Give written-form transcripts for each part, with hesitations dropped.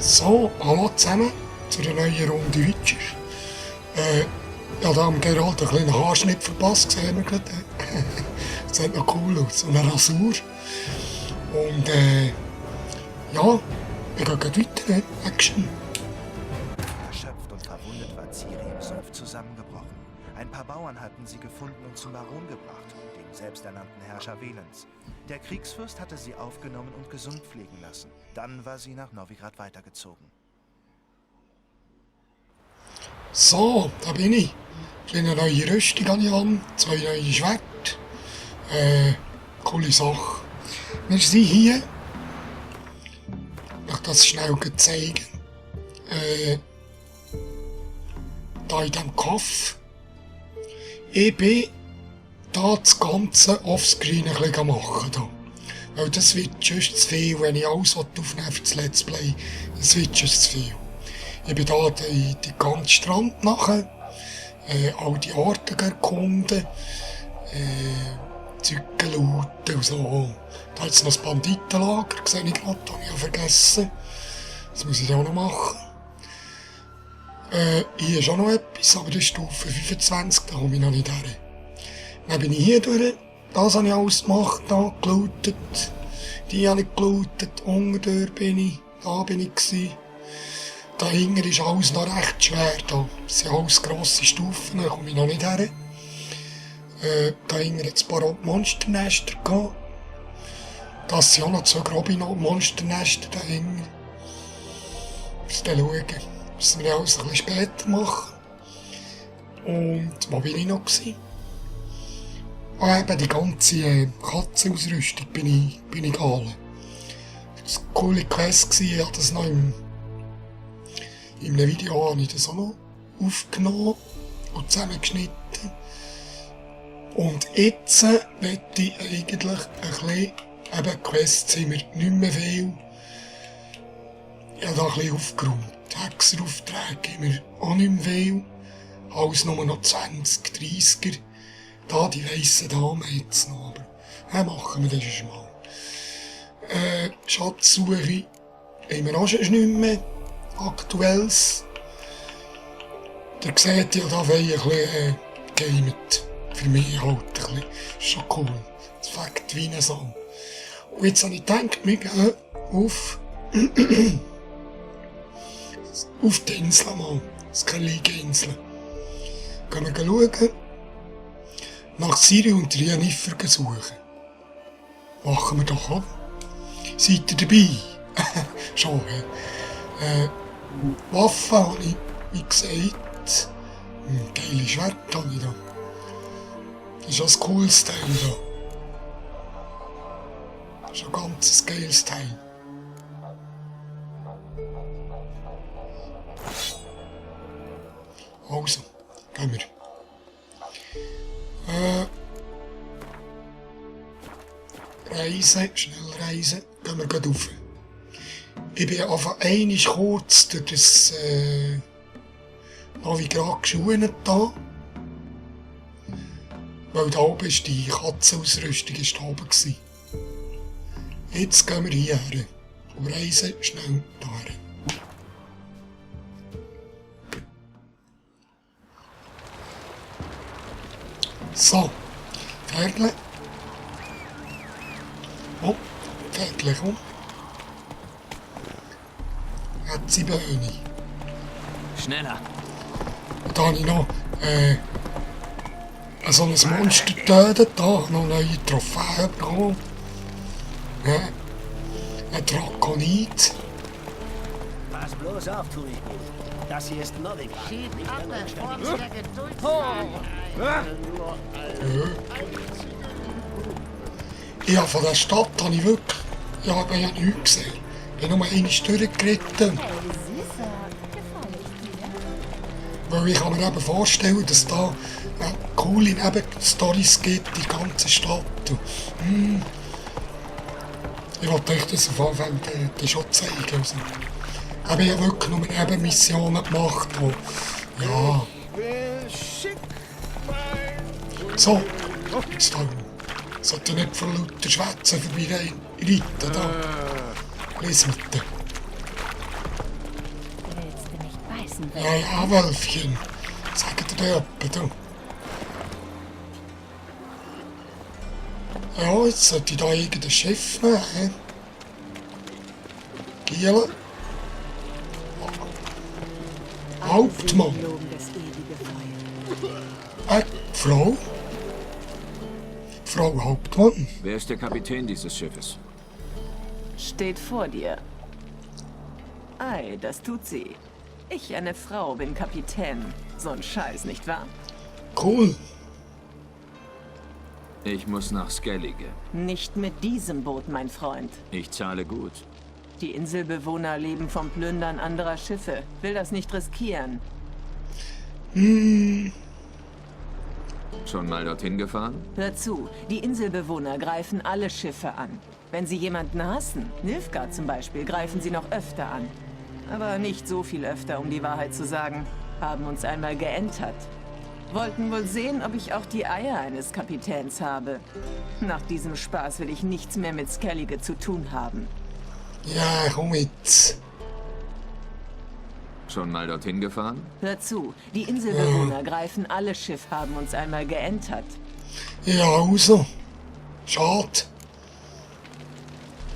So, hallo zusammen zu einer neuen Runde Witcher. Ich habe da am Gerald einen kleinen Haarschnitt verpasst, sehen wir gerade. Das sieht noch cool aus, und eine Rasur. Und ja, wir gehen gleich weiter, Action. Erschöpft und verwundet war Ciri im Sumpf zusammengebrochen. Ein paar Bauern hatten sie gefunden und zum Baron gebracht, dem selbsternannten Herrscher Velens. Der Kriegsfürst hatte sie aufgenommen und gesund pflegen lassen. Dann war sie nach Novigrad weitergezogen. So, da bin ich. Eine neue Rüstung habe ich an, 2 neue Schwerter. Coole Sache. Wir sind hier. Ich das schnell zeigen. Da in diesem Kaff. Ich bin da das Ganze offscreen ein bisschen machen. Da. Weil das wird sonst zu viel, wenn ich alles aufnehme für das Let's Play. Das wird sonst zu viel. Ich bin da den ganzen Strand nachher. All die Orte erkunden. Züge lauten und so. Da hat es noch das Banditenlager, sehe ich gerade, das habe ich vergessen. Das muss ich auch noch machen. Hier ist auch noch etwas, aber das ist Stufe 25, da komme ich noch nicht her. Dann bin ich hier durch, das habe ich alles gemacht, da gelootet, die habe ich gelootet, unten bin ich, da bin ich gewesen. Dahinter ist alles noch recht schwer, da sind alles grosse Stufen, da komme ich noch nicht her. Dahinter hat es ein paar Monsternester gehabt. Das sind auch noch 2 grobe Monsternester dahinter. Ich muss dann schauen, dass wir alles ein bisschen später machen. Und wo bin ich noch gewesen? Eben die ganze Katzenausrüstung bin ich geholt. Das war eine coole Quest, ich habe das noch in einem Video habe ich das auch noch aufgenommen und zusammengeschnitten. Und jetzt möchte ich eigentlich ein bisschen, eben Quests sind mir nicht mehr viel. Ich habe da ein bisschen aufgeräumt. Hexeraufträge haben wir auch nicht mehr viel. Alles nur noch 20, 30er. Da, die weissen Damen jetzt noch, aber ja, machen wir das schon mal. Schatzsuche haben wir auch schon nicht mehr. Aktuelles. Ihr seht ja, da will ich ein bisschen gamet. Für mich halt ein bisschen. Ist schon cool. Das fängt wie ein Song. Und jetzt habe ich gedacht, wir gehen auf die Insel mal. Das Skellige-Insel. Gehen wir schauen. Nach Ciri und Yennefer suchen. Machen wir doch an. Seid ihr dabei? Schon, Waffen habe ich, wie gesagt. Geile Schwert habe ich da. Das ist auch das cooles Teil da. Das ist ein ganz geiles Teil. Also, gehen wir. Reisen, schnell reisen, gehen wir gleich rauf. Ich bin einfach einmal kurz durch das Novigrad geschonet da. Weil da oben ist die Katzenausrüstung da oben gewesen. Jetzt gehen wir hierher und reisen schnell daher. So, Pferdle. Oh, Pferdle, komm. Hat sie Beine. Schneller. Und da habe ich noch so ein Monster getötet, da noch eine neue Trophäe bekommen. Ja. Ein Drakonit. Pass bloß auf, tu ich nicht. Das hier ist Novigrad. Schieb Nicht ab, ein bevor anständiges wir der Geduld sein. Ja, von der Stadt habe ich wirklich ja nichts gesehen. Ich bin nur einmal durchgeritten. Hey, Süßer, gefällt dir? Weil ich kann mir eben vorstellen, dass da coole Nebenstories gibt, die ganze Stadt. Ich wollte euch das auf jeden Fall schon zeigen. Also. Aber ich habe wirklich nur Nebenmissionen gemacht. Wo, ja. So, jetzt da. Sollte nicht von lauter Schwätzen vorbei reiten. Da. Lies mit. Außenwelt. Ja, ja, Wölfchen. Sagt dir jemand, du. Ja, jetzt sollte ich da irgendein Schiff nehmen. He? Giele. Hauptmann. Das ewige Feuer. Frau. Frau Hauptmann. Wer ist der Kapitän dieses Schiffes? Steht vor dir. Ei, das tut sie. Ich, eine Frau, bin Kapitän. So ein Scheiß, nicht wahr? Cool. Ich muss nach Skellige. Nicht mit diesem Boot, mein Freund. Ich zahle gut. Die Inselbewohner leben vom Plündern anderer Schiffe. Will das nicht riskieren. Schon mal dorthin gefahren? Hör zu, die Inselbewohner greifen alle Schiffe an. Wenn sie jemanden hassen, Nilfgaard zum Beispiel, greifen sie noch öfter an. Aber nicht so viel öfter, um die Wahrheit zu sagen. Haben uns einmal geentert. Wollten wohl sehen, ob ich auch die Eier eines Kapitäns habe. Nach diesem Spaß will ich nichts mehr mit Skellige zu tun haben. Ja, komm jetzt. Schon mal dorthin gefahren? Hör zu, die Inselbewohner greifen alle Schiffe, haben uns einmal geentert. Ja, also. Schade.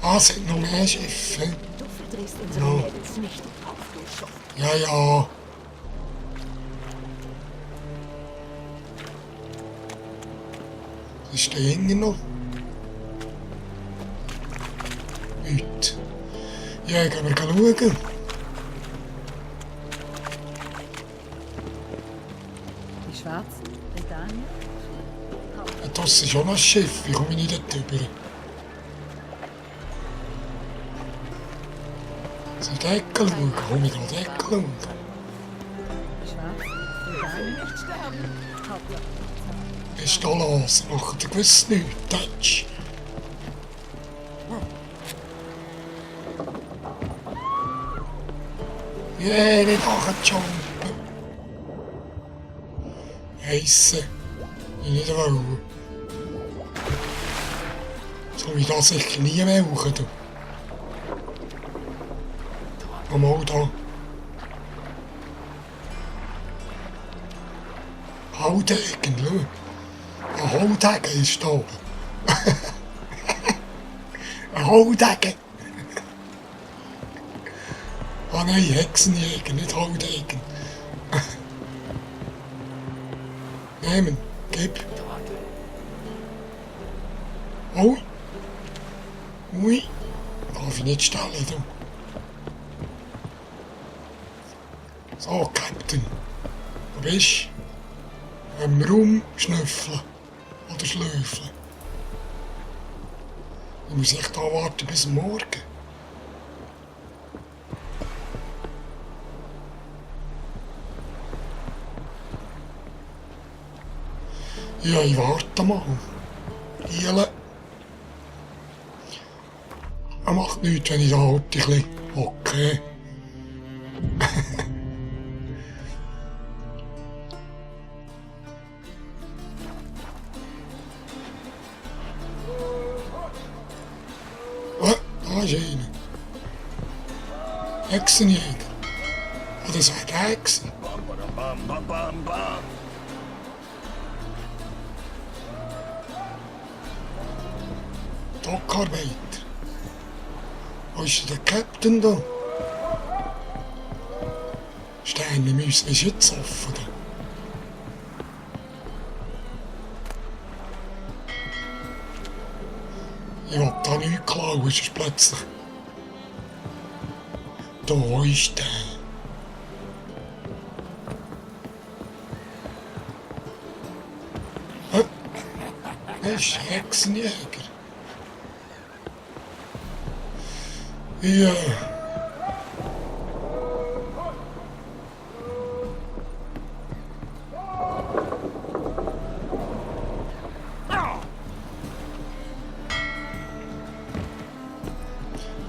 Ah, es sind noch mehr Schiffe. Du verdrehst unsere Ja. Mädels nicht auf, du Schuft. Ja, ja. Was ist da hinten noch? Heute. Ja, gehen wir schauen. Die Schwarzen, Britannien. Ja, das ist auch noch ein Schiff. Wie komme ich nicht dort rüber? Soll ich den Deckel schauen? Komme ich da den Deckel schauen? Die Schwarzen, Britannien. Nicht sterben. Hauptsache. Ist da los? Macht ihr gewiss nichts? Touch. Ja, nicht nachjumpen. Heissen. Ich nicht wollen. So wie das sicher nie mehr machen. Du. Mal da. Haudegen, schau. Ein Haudegen ist da oben. Ein Haudegen. Ah nein, Hexenjäger, nicht Haudegen. Nehmen, gib. Oh. Ui. Darf ich nicht stellen, du. So, Captain. Wo bist du? Im Raum schnüffeln. Oder schlüfeln. Ich muss echt da warten bis morgen. Ja, ich warte mal. Giele. Er macht nichts, wenn ich da halt ein bisschen hocke. Da ist einer. Hexenjäger. Oh, das war der Hexen. Bam, bam, bam, bam. Dockarbeiter. Wo ist der Captain da? Steine müssen wir jetzt offen. Ich will da nichts klauen, sonst plötzlich. Da ist der. Das ist ein Hexenjäger. Ja.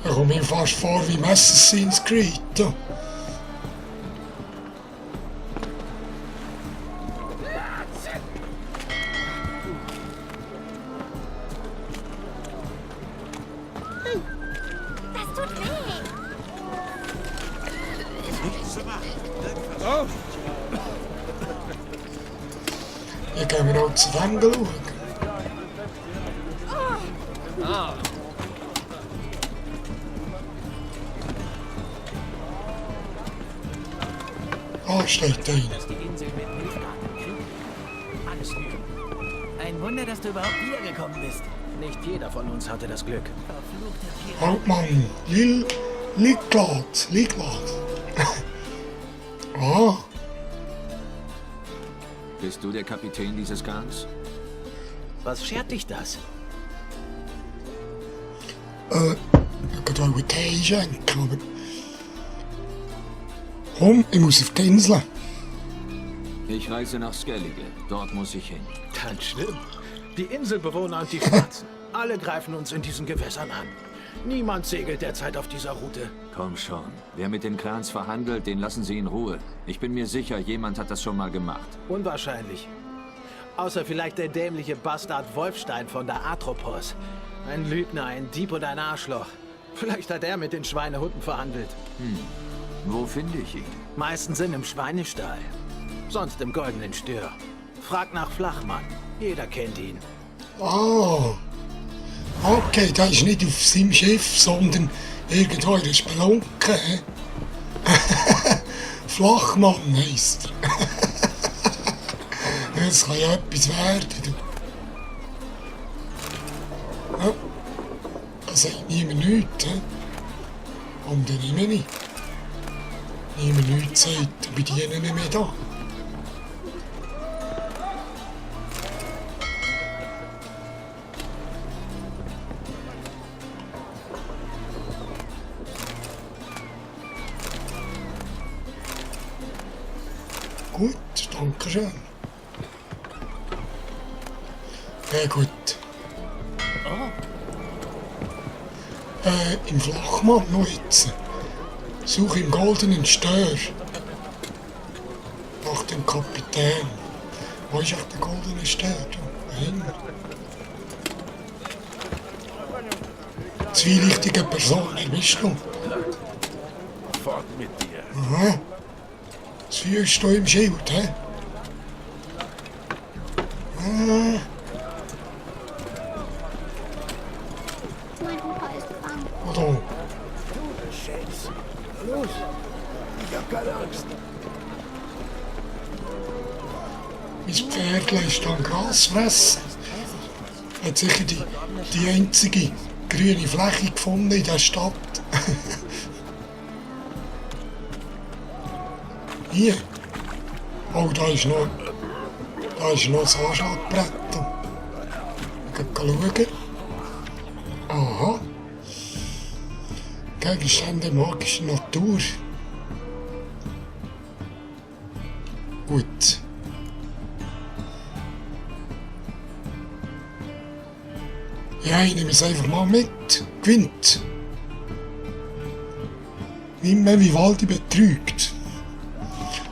Ich komme mir fast vor wie im Assassin's Creed. Da. Das tut weh. Nichts zu machen. Irgendwas zu dem schauen. Ah, steht einer. Die Insel mit Nilfgaard kriegen. Alles Lügen. Ein Wunder, dass du überhaupt wiedergekommen bist. Nicht jeder von uns hatte das Glück. Verfluchte Tiere. Hauptmann, Ligglad. Ah, Bist du der Kapitän dieses Garns? Was schert dich das? ich wollte einen Tee einschenken, aber... Komm, ich muss auf die Insel. Ich reise nach Skellige. Dort muss ich hin. Ganz schlimm. Die Inselbewohner und die Schwarzen. Alle greifen uns in diesen Gewässern an. Niemand segelt derzeit auf dieser Route. Komm schon. Wer mit den Clans verhandelt, den lassen sie in Ruhe. Ich bin mir sicher, jemand hat das schon mal gemacht. Unwahrscheinlich. Außer vielleicht der dämliche Bastard Wolfstein von der Atropos. Ein Lügner, ein Dieb und ein Arschloch. Vielleicht hat er mit den Schweinehunden verhandelt. Wo finde ich ihn? Meistens im Schweinestall. Sonst im Goldenen Stör. Frag nach Flachmann. Jeder kennt ihn. Ah, okay, der ist nicht auf seinem Schiff, sondern irgendwo in der Spelunke. hä? Flachmann heisst er. Das kann ja etwas werden. du. Ja, da sagt niemand nichts. hä? Und dann nehme ich. Niemand nichts sagt, bin die nicht mehr da. Gut, danke schön. Ja, gut. Im Flachmann noch jetzt. Suche im Goldenen Stör. Nach dem Kapitän. Wo ist echt der Goldene Stör? Da hinten. Zwielichtige Person, wer bist du? Fort mit dir. Aha. Was fühlst du im Schild, hä? Ah, Mein Opa ist krank. oder? Los! Ich hab keine Angst. Mein Pferdchen ist am Gras fressen. Hat sicher die einzige grüne Fläche gefunden in der Stadt. Hier. Oh, da ist noch das Anschlagbrett. Schauen. Aha. Gegenstände magischer Natur. Gut. Ja, ich nehme es einfach mal mit. Gewinnt. Nicht mehr wie Waldi betrügt.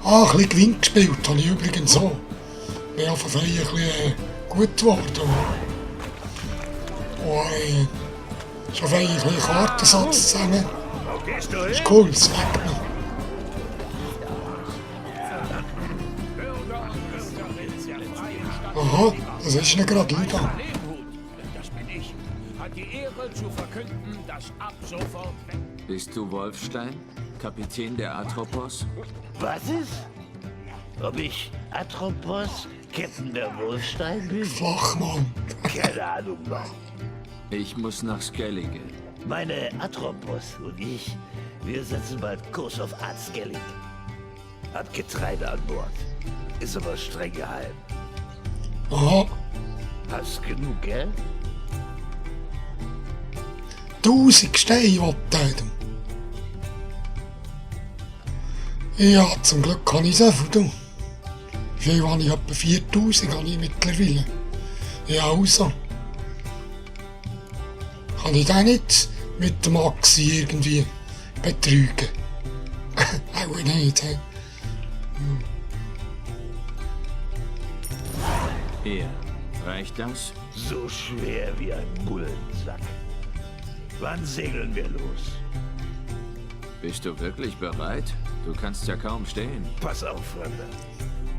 Ah, ein bisschen Gewinn gespielt habe ich übrigens so. Bin auf jeden Fall ein bisschen gut geworden. Und schon ein bisschen Kartensatz zusammen. Ist cool, das weg noch. Aha, das ist nicht gerade Lida. Das bin ich. Hat die Ehre zu verkünden, dass ab sofort weg. Bist du Wolfstein? Kapitän der Atropos? Was ist? Ob ich Atropos, Captain der Wolfstein bin? Flachmann. Keine Ahnung, Mann. Ich muss nach Skellige. Meine Atropos und ich, wir setzen bald Kurs auf Artskellig. Hat Getreide an Bord. Ist aber streng geheim. Aha, Hast genug Geld? 1000 Steine wollte er. Ja, zum Glück kann ich so viel tun. Viel habe ich etwa 4000 habe ich mittlerweile. Ja, also. Kann ich den nicht mit dem Maxi irgendwie betrügen? Auch nicht, hä? Hier. Reicht das? So schwer wie ein Bullensack. Wann segeln wir los? Bist du wirklich bereit? Du kannst ja kaum stehen. Pass auf, Fremder.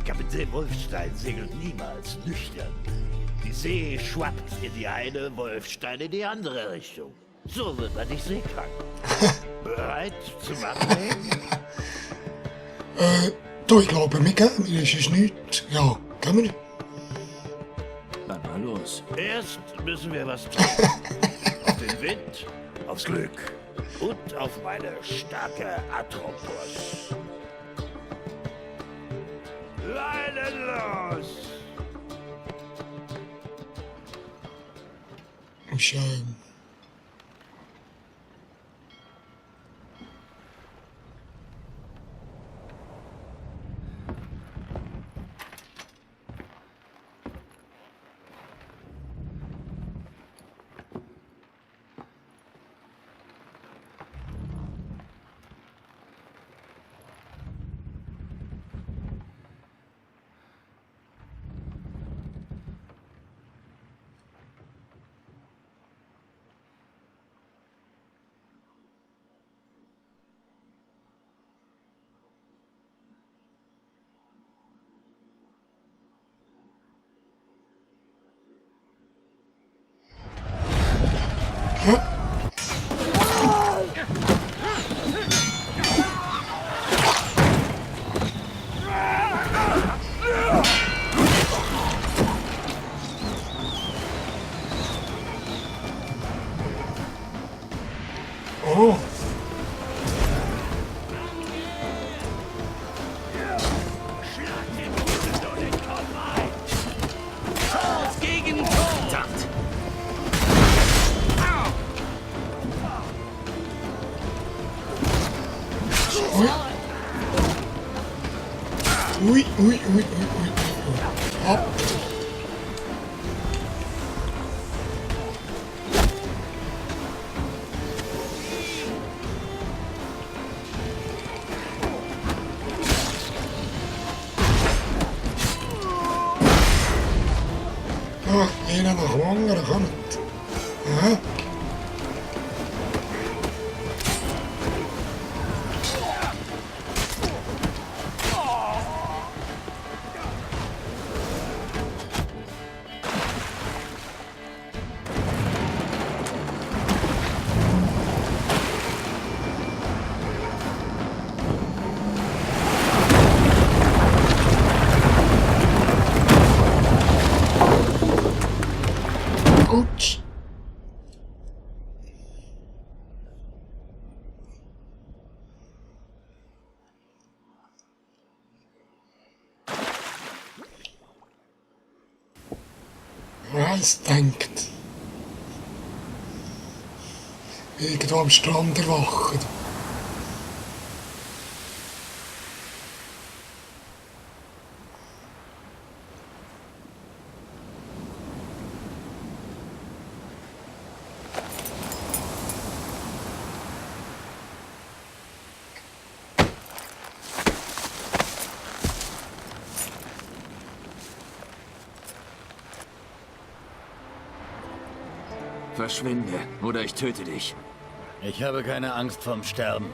Kapitän Wolfstein segelt niemals nüchtern. Die See schwappt in die eine, Wolfstein in die andere Richtung. So wird man nicht seekrank. Bereit zum Ablegen? Du, ich glaube, mir ist es nichts. Ja, gehen wir? Dann mal los. Erst müssen wir was tun. Auf den Wind, aufs Glück und auf meine starke Atropos. Leinen los! Schön. Oh. Ui, ui, ui, ui, ui, ui. Hopp. Ah, einer nach dem anderen kommt. Aha. Gut. Ja, es denkt. Irgendwo am Strand erwachen. Verschwinde, oder ich töte dich. Ich habe keine Angst vorm Sterben.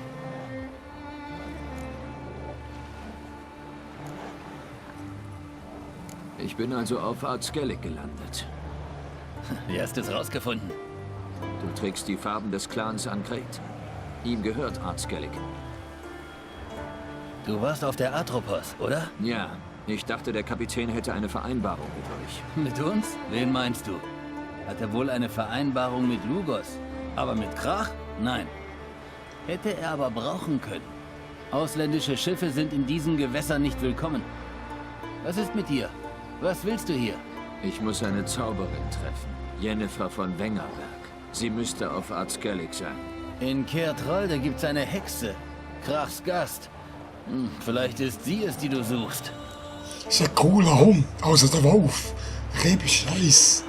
Ich bin also auf Art Skellig gelandet. Wie hast du es rausgefunden? Du trägst die Farben des Clans Ankret. Ihm gehört Art Skellig. Du warst auf der Atropos, oder? Ja, ich dachte, der Kapitän hätte eine Vereinbarung mit euch. Mit uns? Wen meinst du? Hat er wohl eine Vereinbarung mit Lugos? Aber mit Krach? Nein. Hätte er aber brauchen können. Ausländische Schiffe sind in diesen Gewässern nicht willkommen. Was ist mit dir? Was willst du hier? Ich muss eine Zauberin treffen. Jennifer von Wengerberg. Sie müsste auf Art Skellig sein. In Kehrtrolde gibt's eine Hexe. Krachs Gast. Vielleicht ist sie es, die du suchst. Das ist ein cooler Hund. Also der Wolf. Rebe Scheiß.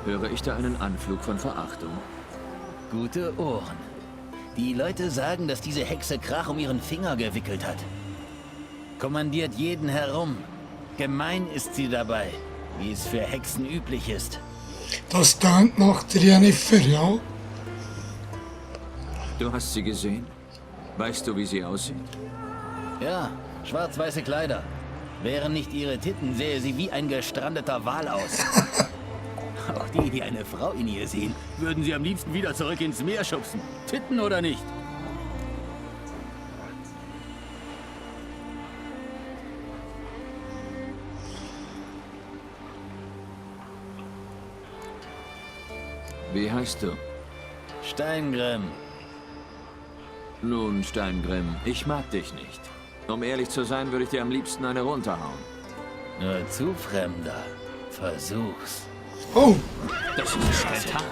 Höre ich da einen Anflug von Verachtung? Gute Ohren. Die Leute sagen, dass diese Hexe Krach um ihren Finger gewickelt hat. Kommandiert jeden herum. Gemein ist sie dabei, wie es für Hexen üblich ist. Das tönt nach der Jennifer, ja? Du hast sie gesehen? Weißt du, wie sie aussieht? Nein. Hätte er aber brauchen können. Ausländisch Ja, schwarz-weiße Kleider. Wären nicht ihre Titten, sähe sie wie ein gestrandeter Wal aus. Auch die, die eine Frau in ihr sehen, würden sie am liebsten wieder zurück ins Meer schubsen. Titten oder nicht? Wie heißt du? Steingrim. Nun, Steingrim, ich mag dich nicht. Um ehrlich zu sein, würde ich dir am liebsten eine runterhauen. Nur zu, Fremder. Versuch's. Oh, Das ist der Tag.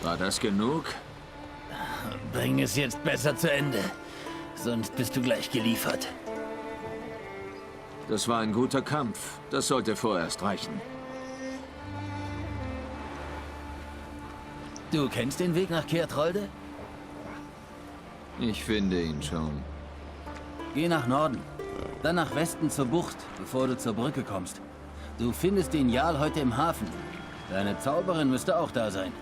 War das genug? Bring es jetzt besser zu Ende. Sonst bist du gleich geliefert. Das war ein guter Kampf. Das sollte vorerst reichen. Du kennst den Weg nach Kehrtrolde? Ich finde ihn schon. Geh nach Norden. Dann nach Westen zur Bucht, bevor du zur Brücke kommst. Du findest den Jarl heute im Hafen. Deine Zauberin müsste auch da sein.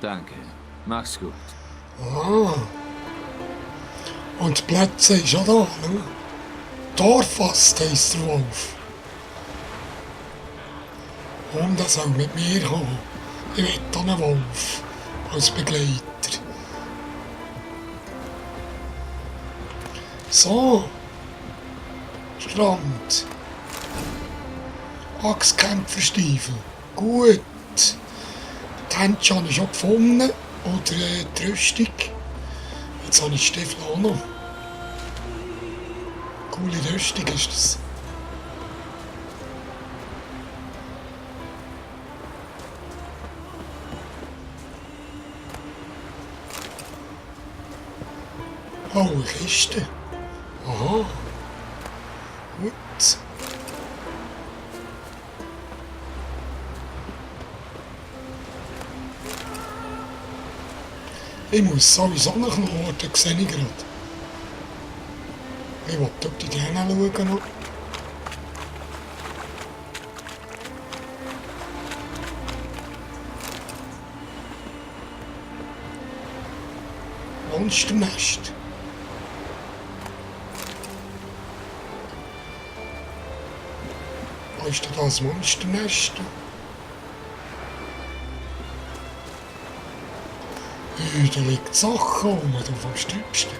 Danke. Mach's gut. ah. Und die Plätze ist auch da, ne? Dorfast heisst der Wolf. Und er soll mit mir kommen. Ich will einen Wolf als Begleiter. So. Strand. Axtkämpferstiefel. Gut. Die Handschuhe habe ich schon gefunden. Oder die Rüstung. Jetzt habe ich die Stiefel auch noch. Coole Rüstung ist das. Oh, eine Kiste. Aha. Gut. Ich muss sowieso nach Norden, sehe ich gerade. Ich will dort gerne schauen noch. Monsternest. Wo ist denn das Monsternest? Da liegt Sachen rum, du vom Stübsten.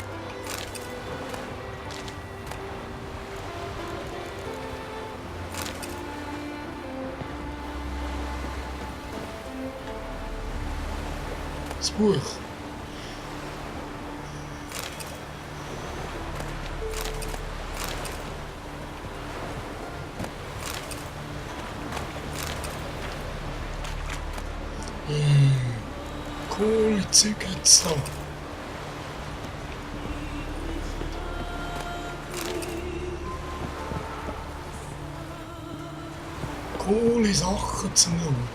Das Buch. Coole Zeug hat's da. Coole Sachen zum Looten.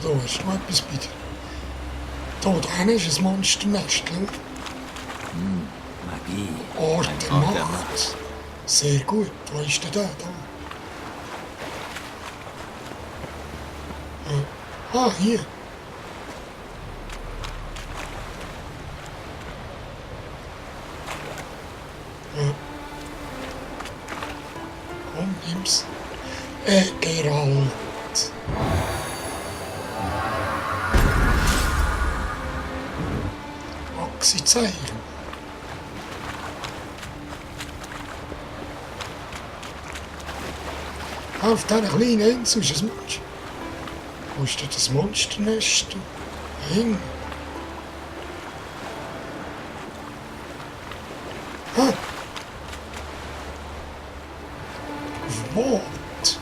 Da hast du noch etwas bei dir. Da hinten ist ein Monsternest. Magie. Ort Ein der Ort der Macht. Sehr gut. Wo ist denn der da? Ah, hier. Ja. Komm, nimm's. Geralt. Axi zeigen. Auf dieser kleinen Insel ist ein Mensch. Wo ist denn das Monsternest? Hing. Ah. Auf dem Boot.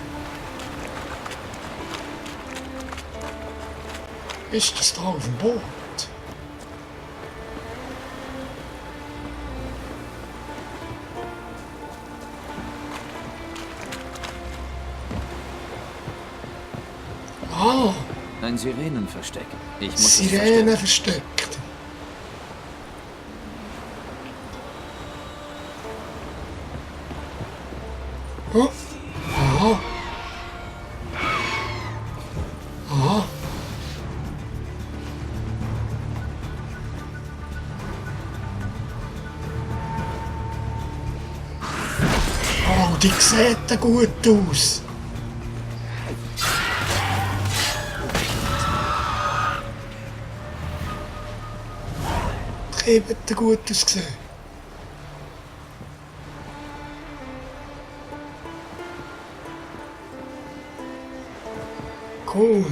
Ist das da auf dem Boot? Ah, Ein Sirenenversteck. Ich muss es Sirene verstecken. versteckt. Oh. Aha. Aha. Oh, die sieht gut aus. Die hat gut ausgesehen. Cool.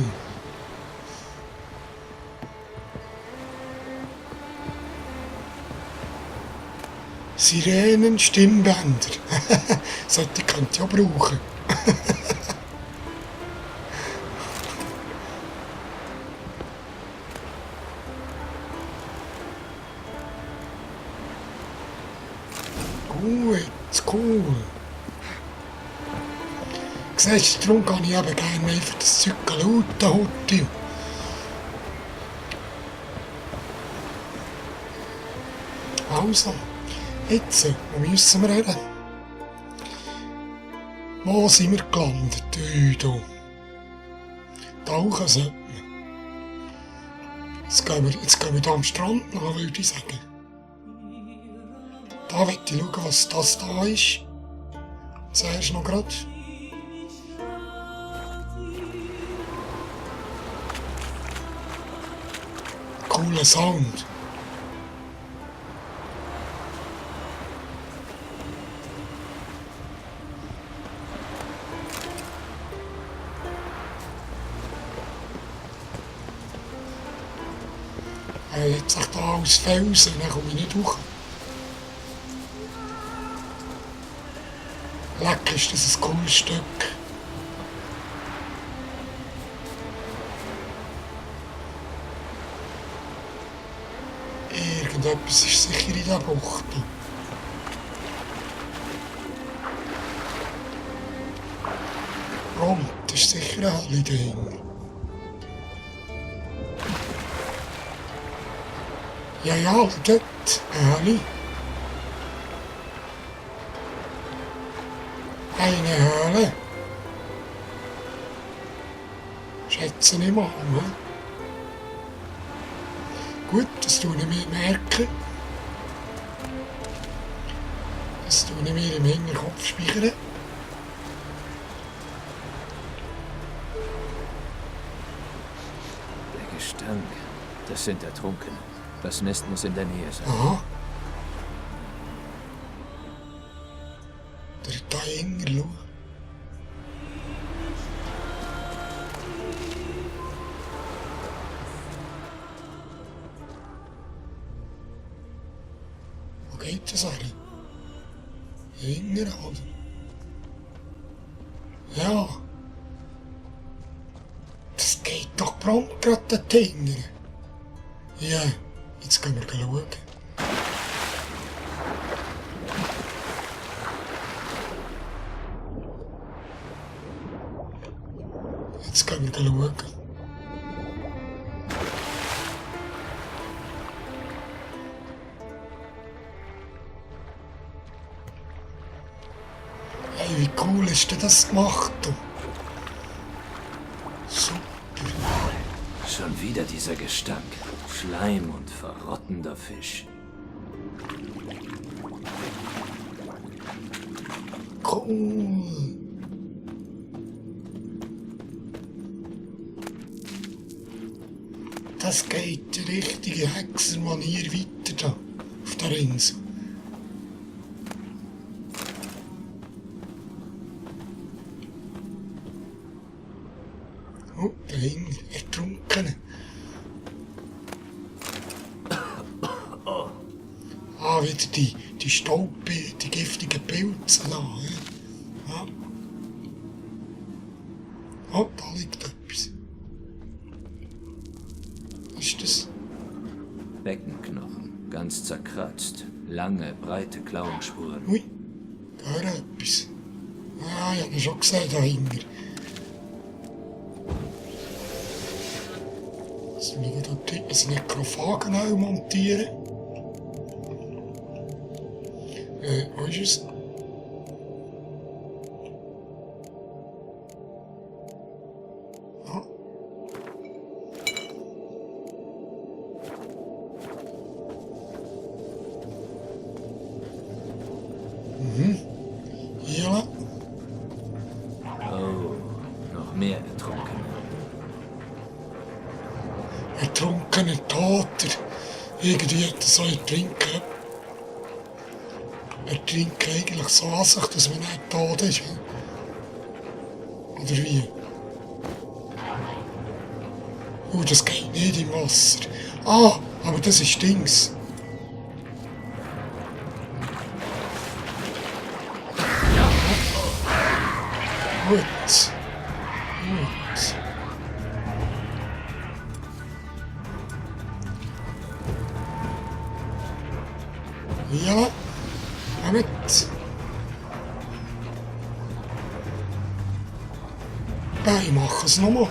Sirenen, Stimmbänder. Sollte könnt ihr ja brauchen. Gut, cool. Siehst du, darum kann ich eben gerne einfach das Zeug looten heute. Also, jetzt, wo müssen wir reden? Wo sind wir gelandet? Hier. Tauchen sollten wir. Jetzt gehen wir hier am Strand nach, würde ich sagen. Da möchte ich schauen, was das da ist. Zuerst noch gerade. Cooler Sound. Jetzt sagt da aus Felsen, dann komme ich nicht hoch. Leck, ist das ein cooles Stück. Irgendetwas ist sicher in dieser Bucht. Rund, das ist sicher eine Halle dahinter. Ja, dort, eine Halle. Eine Höhle. Schätze ich mal, ne? Gut, das tue ich mir merken. Das tue ich mir im Hinterkopf speichern. Der Gestank. Das sind Ertrunkene. Das Nest muss in der Nähe sein. Aha. Der da enger, schau. Wo geht das eigentlich? Enger, oder? Ja. Das geht doch prompt gerade dort enger. Ja, jetzt können wir schauen. Jetzt können wir schauen. Hey, wie cool ist denn das gemacht? Super. Schon wieder dieser Gestank. Schleim und verrottender Fisch. Cool. Das geht die richtige Hexermanier weiter da auf der Insel. Oh, dahinter, Ertrunkene. Ah, wieder die Staub, die giftigen Pilze da. Ja. Oh, da liegt etwas. Was ist das? Beckenknochen, ganz zerkratzt. Lange, breite Klauenspuren. Ui, da ist etwas. Ah, ich habe ihn schon gesehen dahinter. Jetzt will ich dort hinten ein Nekrophagen auch montieren. Wo ist es? Ja. Hier. Oh, noch mehr Ertrunkene. Ertrunkene Toter. Irgendwie hat er so ertrinken. Ertrinken eigentlich so an sich, dass man nicht tot ist. Oder wie? Das geht nicht im Wasser. Ah, aber das ist Dings. Gut. Gut. Ja, damit. Ich mache es nochmal.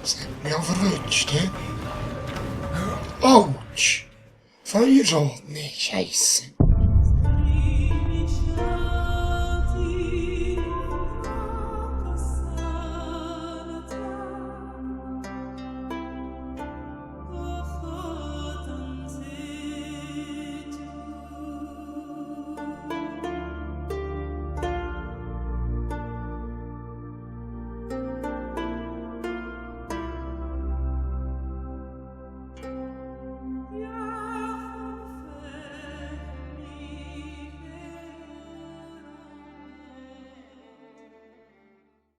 Das hat mich auch verwünscht, hä? Autsch! Feuerschaden, Scheiße.